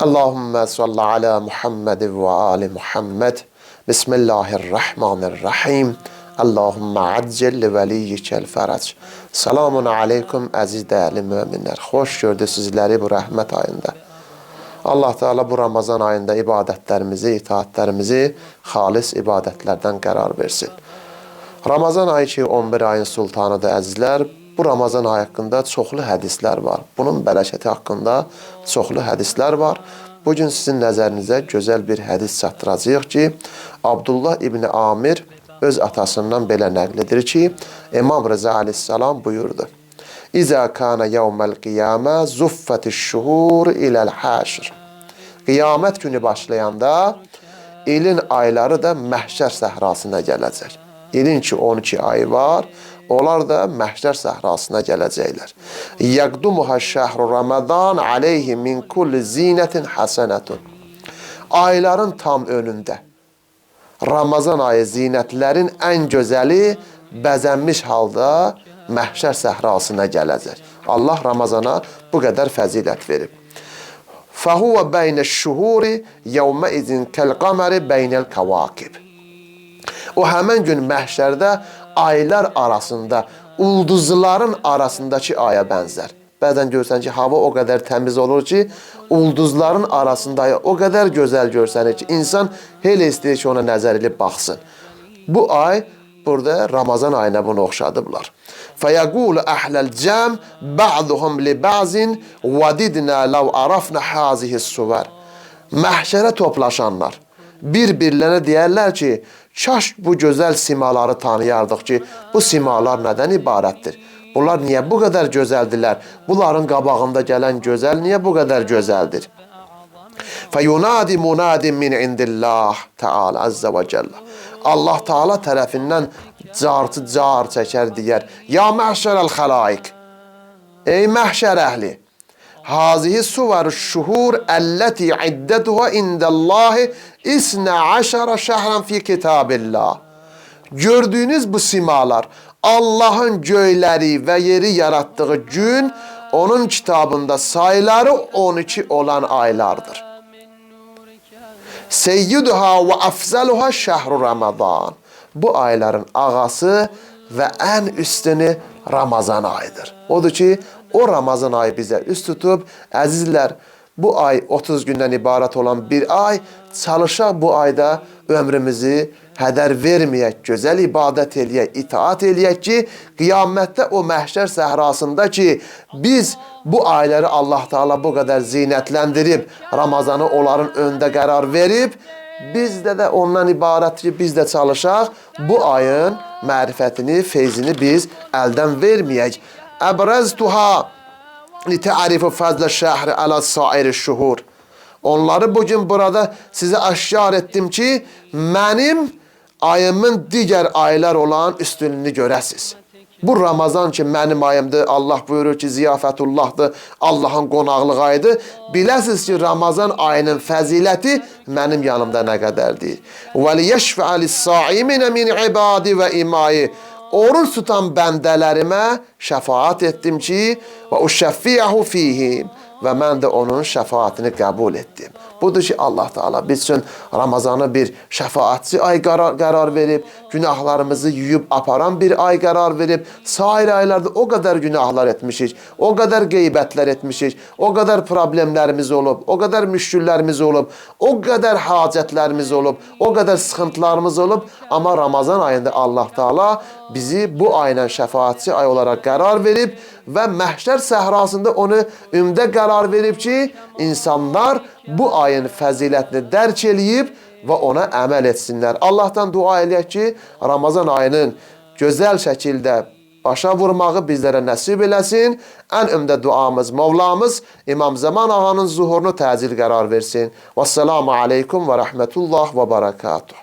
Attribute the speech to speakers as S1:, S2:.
S1: Allahümme salli ala Muhammed ve ali Muhammed. Bismillahirrahmanirrahim. Allahümme accil li veliyikel fərəc. Salamun aleykum əziz dəyərli möminlər. Xoş gördük sizləri bu rəhmət ayında. Allah Teala bu Ramazan ayında ibadətlərimizi, itaatlərimizi xalis ibadətlərdən qərar versin. Ramazan ayı ki 11 ayın sultanıdır əzizlər. Bu Ramazan ayı haqqında çoxlu hədislər var. Bunun bərəkəti haqqında çoxlu hədislər var. Bu gün sizin nəzərinizə gözəl bir hədis çatdıracağıq ki, Abdullah İbni Amir öz atasından belə nəql edir ki, İmam Rıza əleyhissalam buyurdu: İzə kana yevməl qiyamə zuffətiş şuhur iləl həşr. Qiyamət günü başlayanda ilin ayları da məhşər səhrasına gələcək. İlin ki 12 ayı var, onlar da məhşər səhrasına gələcəklər. Yəqdumuha şəhru Ramazan aleyhi min kulli zinətin həsənətun. Ayların tam önündə Ramazan ayı zinətlərin ən gözəli bəzənmiş halda məhşər səhrasına gələcək. Allah Ramazana bu qədər fəzilət verib. Fəhuve beyneş-şuhuri yevmeizin kel-qameri beynel kavakib. O həmən gün məhşərdə aylar arasında, ulduzların arasındakı aya bənzər. Bəzən görsən ki, hava o qədər təmiz olur ki, ulduzların arasında ay o qədər gözəl görsənir ki, insan elə istəyir ki, ona nəzər edib baxsın. Bu ay burada Ramazan ayına bunu oxşadıblar. Fəyəqulu əhləl cəm ba'duhum li ba'zin vadidna lav arafna hazihi suvər. Məhşərə toplaşanlar bir-birlərinə deyərlər ki, kaş bu gözəl simaları tanıyardıq ki, bu simalar nədən ibarətdir? Bunlar niyə bu qədər gözəldilər? Bunların qabağında gələn gözəl niyə bu qədər gözəldir? Feyunadi munadin min indillah Teala azze və celle. Allah Teala tərəfindən cartı car çəkər deyər: Ya məşərəl xalaik. Ey məhşər əhli. Hazihi suvaru şuhur əlləti iddətuha indallahi isnə aşara şəhran fi kitabillah. Gördüyünüz bu simalar Allahın göyləri və yeri yaratdığı gün onun kitabında sayıları 12 olan aylardır. Seyyiduha və afzaluha şəhru Ramazan. Bu ayların ağası və ən üstünü Ramazan ayıdır. Odur ki, o Ramazan ayı bizə üst tutub, əzizlər, bu ay 30 gündən ibarət olan bir ay, çalışaq bu ayda ömrümüzü hədər verməyək, gözəl ibadət eləyək, itaat eləyək ki, qiyamətdə o məhşər səhrasında ki, biz bu ayları Allah Teala bu qədər zinətləndirib, Ramazanı onların öndə qərar verib, bizdə də ondan ibarət ki, biz də çalışaq, bu ayın mərifətini, feyzini biz əldən verməyək. Əbrəztuha litərifu fəzlə şəhri ələ sairi şuhur. Onları bugün burada sizə aşkar etdim ki, mənim ayımın digər aylar olan üstünlüyünü görəsiniz. Bu Ramazan ki mənim ayımdır, Allah buyurur ki ziyafətullahdır, Allahın qonaqlıq ayıdır. Biləsiniz ki Ramazan ayının fəziləti mənim yanımda nə qədərdir. Və liyeşfə'a lis-saiminə min ibadi və imai. Oruç tutan bəndələrimə şəfaət etdim ki, və uşəffi'əhu fihim, və mən də onun şəfaətini qəbul etdim. Budur ki, Allah Teala biz üçün Ramazanı bir şəfaətçi ay qərar verib, günahlarımızı yuyub aparan bir ay qərar verib. Sair aylarda o qədər günahlar etmişik, o qədər qeybətlər etmişik, o qədər problemlərimiz olub, o qədər müşküllərimiz olub, o qədər hacətlərimiz olub, o qədər sıxıntılarımız olub. Amma Ramazan ayında Allah Teala bizi bu ayla şəfaətçi ay olaraq qərar verib və məhşər səhrasında onu ümdə qərar verib ki, insanlar bu ayın fəzilətini dərk eləyib və ona əməl etsinlər. Allahdan dua eləyək ki, Ramazan ayının gözəl şəkildə başa vurmağı bizlərə nəsib eləsin. Ən ümdə duamız Mövlamız İmam Zaman ağanın zuhurunu təcil qərar versin. Vəssalamu aleykum və rəhmətullah və barakatuh.